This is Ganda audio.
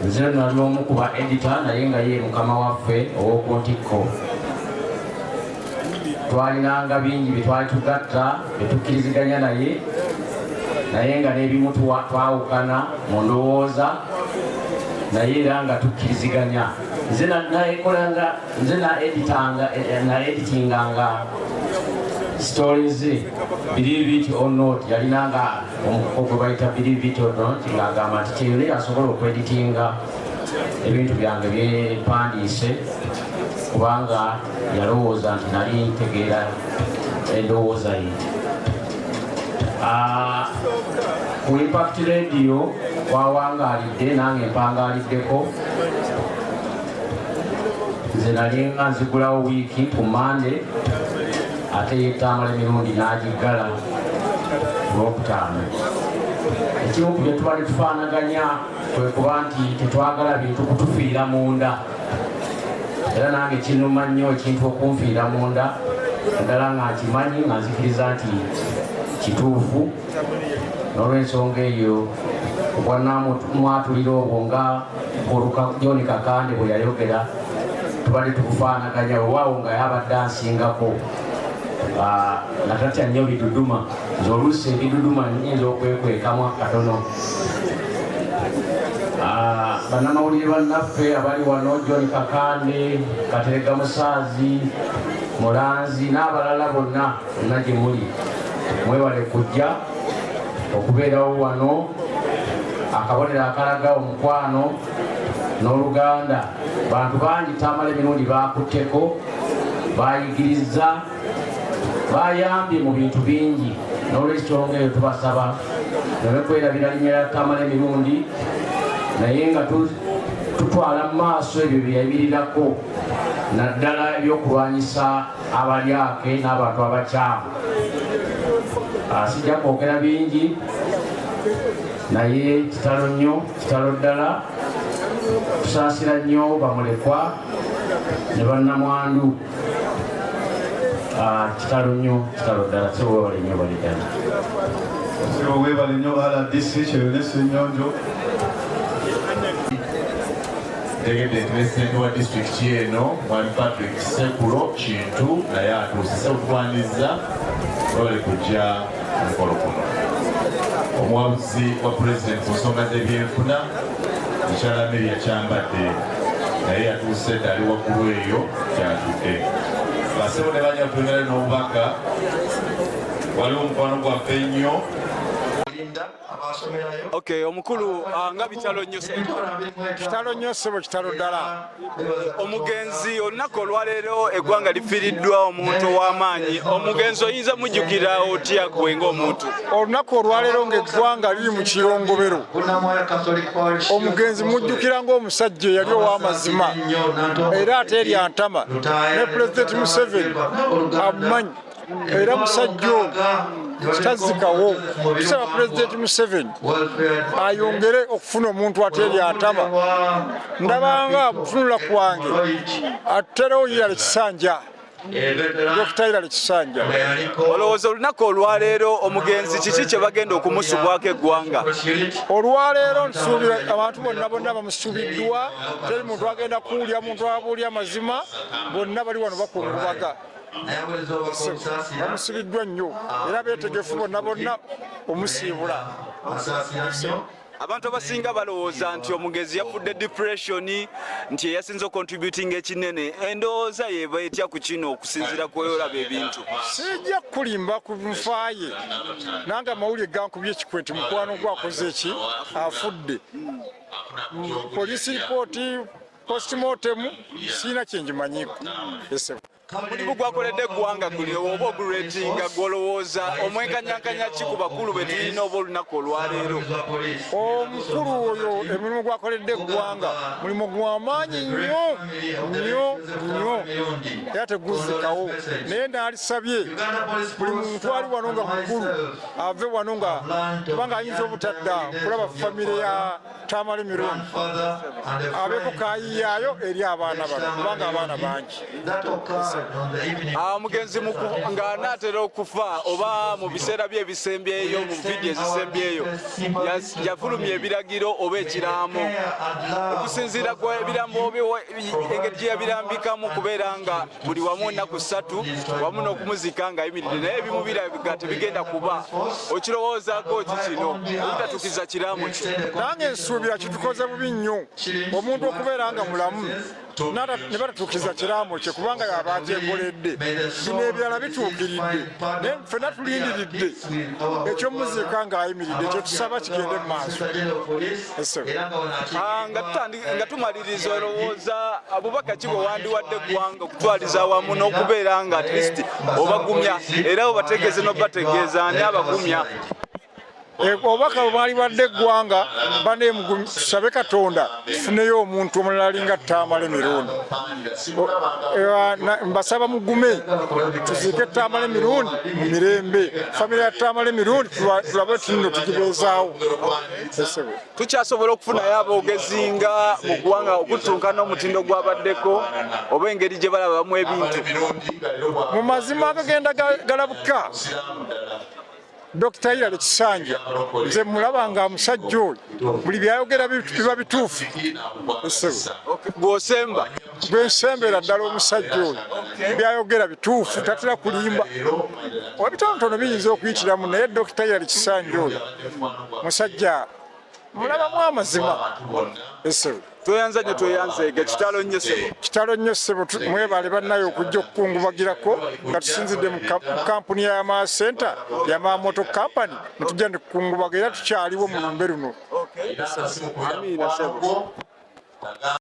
Nze nali omu ku ba editor, naye nga ye mukama waffe ow'oku ntikko. Twalinanga bingi bye twali tugatta bye tukkiriziganya naye, naye nga n'ebimu twawukana mu ndowooza, naye era nga tukkiriziganya. Nze nakolanga, nze na editanga, na editinganga stories ze, Believe It or Not. Yalinanga omukuko gwe bayita Believe It or Not, ng'agamba nti Kyeyune asobola okweditinga ebintu byange byempandiise, kubanga yalowooza nti nali ntegeera endowooza ye. Ku Impact Radio wawangaalidde, nange mpangaaliddeko. Nze nalinga nzigulawo wiiki ku Mande, ate ye Tamale Mirundi n'agiggala ku Lwokutaano. Ekimu ku bye tubadde tufaanaganya kwe kuba nti tetwagala bintu kutufiira munda, era nange kinuma nnyo ekintu okunfiira munda, naddala nga nkimanyi, nga nzikiriza nti kituufu. N'olwensonga eyo, obwannamwatulira obwo nga John Kakande bwe yayogera, tubadde tubufaanaganya. Wewaawo nga yabadde ansingako nga tatya nnyo biduduma. Nze oluusi ebiduduma nyinza okwekwekamu katono. Bannamawulire bannaffe abali wano, John Kakande, Katerega Musaazi, Mulanzi n'abalala bonna bonna gye muli, mwebale kujja okubeerawo wano, akabonero akalaga omukwano n'oluganda. Bantu bangi Tamale Mirundi bakutteko, bayigiriza, bayambye mu bintu bingi. N'olwekisonga eyo, tubasaba neme kwerabira linnya lya Tamale Mirundi, naye nga tutwala mu maaso ebyo byeyayimirirako, naddala ebyokulwanyisa abalyake n'abantu abakyamu. Sijja kwogera bingi, naye kitalo nnyo, kitalo ddala. Tusaasira nnyo bamulekwa ne bannamwandu. Kitalo nnyo, kitalo ddala. Sebo, webale nnyo, bali ddala. Sebo, webale nnyo RDC Kyeyune Ssenyonjo. Ntegedde nti pulezidenti wa disitulikiti eno, Mwami Patrick Sekulo Kintu, naye atuuse. Sebo, tukwaniriza, webale kujja ku mukolo guno. Omuwabuzi wa pulezidenti ku nsonga z'ebyenfuna, mukyala Amelia Kyambadde, naye yatuuse dda, ali waggulu eyo gyatudde. Basebo ne banya, twengere n'obubaka. Waliwo omukwano gwaffe ennyo. Okay, omukulu, nga bitalo nnyo. Kitalo nnyo ssebo, kitalo ddala. Omugenzi, olunaku olwaleero eggwanga lifiiriddwa omuntu ow'amaanyi. Omugenzi oyinza mujjukira otya gwe ng'omuntu? Olunaku olwaleero ng'eggwanga liri mu kirongobero, omugenzi mujjukira ng'omusajja eyali ow'amazima era ate erya ntama, ne Pulezidenti Museveni amumanyi. Era musajja ono kitazikawo. Tusaba Pulezidenti Museveni ayongere okufuna omuntu ate erya ntama. Ndabanga mutunula kwange aterewo Hillary Kisanja, Dr Hillary Kisanja. Olowooza olunaku olwaleero omugenzi kiki kye bagenda okumusubwako eggwanga? Olwaleero nsuubira abantu bonna bonna bamusubiddwa. Teri muntu agenda kuwulya muntu abuulya amazima, bonna bali wano bakungubaga. Bamusubiddwa nnyo era beetegefu bonna bonna omusiibula. Abantu abasinga balowooza nti omugenzi yafudde depression, nti eyasinze ocontributing ekinene. Endowooza yeba etya ku kino okusinziira kweyolaba ebintu? Sijja kulimba ku nfaaye. Nange amawulire gankubye ekikwe nti mukwano gwakoze eki, afudde. Police report, postmortem, siina kyenjimanyiiko ese. Omulimu gwakoledde eggwanga guli oba oguratinga, gwolowooza omwenkanyankanya ki ku bakulu be tulina oba olunaku olwaleero? Omukulu oyo emirimu gwakoledde eggwanga mulimu gw'amaanyi nnyo nnyo nnyo, era teguzikawo. Naye naalisabye buli muntu ali wano nga mukulu ave wano nga, kubanga ayinza obutadda kulaba famire ya Tamale Mirundi, abeeko kayiyaayo eri abaana bano, kubanga abaana bangi. Omugenzi ng'anaatera okufa oba mu biseera bye ebisembyeyo, mu vidiyo ezisembyeyo, yafulumya ebiragiro oba ekiraamo okusinziira ku ebirambo engeri gye yabirambikamu kubeera nga buli wamu ennaku 3 wamu n'okumuzika ng'ayimiridde, naye ebimu biraga tebigenda kuba. Okirowoozaako ki kino obutatuukiriza kiraamo kye? Nange nsuubira kitukoze bubi nnyo omuntu okubeera nga mulamu ne batatuukiriza kiraamo kye, kubanga yaba akyekoledde. Bino ebirala bituukiridde, naye ffenna tulindiridde ekyomuziika ng'ayimiridde. Kyetusaba kigende mu maaso. Nga tumaliriza, olowooza bubaka ki bwe wandiwadde eggwanga okutwaliza awamu n'okubeera nga at least obagumya era obategeeze n'obategeeza ani abagumya? Obubaka bwe bwalibadde eggwanga, tusabe Katonda tufuneyo omuntu omulala alinga Tamale Mirundi. Mbasaba mugume, tuziike Tamale Mirundi mu mirembe. Famire ya Tamale Mirundi tulabe tuno tugibeezaawo. Tukyasobola okufunayo aboogezi nga mu ggwanga okutuuka n'omutindo gwabaddeko oba engeri gye balabamu ebintu? Mu mazima agagenda galabuka, Dr. Hilary Kisanja nze mulaba nga musajja oyo buli byayogera biba bituufu. Gwosemba? Gwensembera ddala, omusajja oyo byayogera bituufu, tatera kulimba. Ebitonotono biyinza okuyitiramu, naye Dr. Hilary Kisanja oyo musajja mulabamu amazima. Tweyanza nnyo, tweyanzeege. Kitalo nnyo, ssebo. Kitalo nnyo, ssebo. Mwebale bannaye okujja okukungubagirako nga tusinzidde mu kampuni ya Yamaha Center, Yamaha Motor Company, netujja nekukungubaga era tukyaliwo mu lumbe luno. Amiina, ssebo.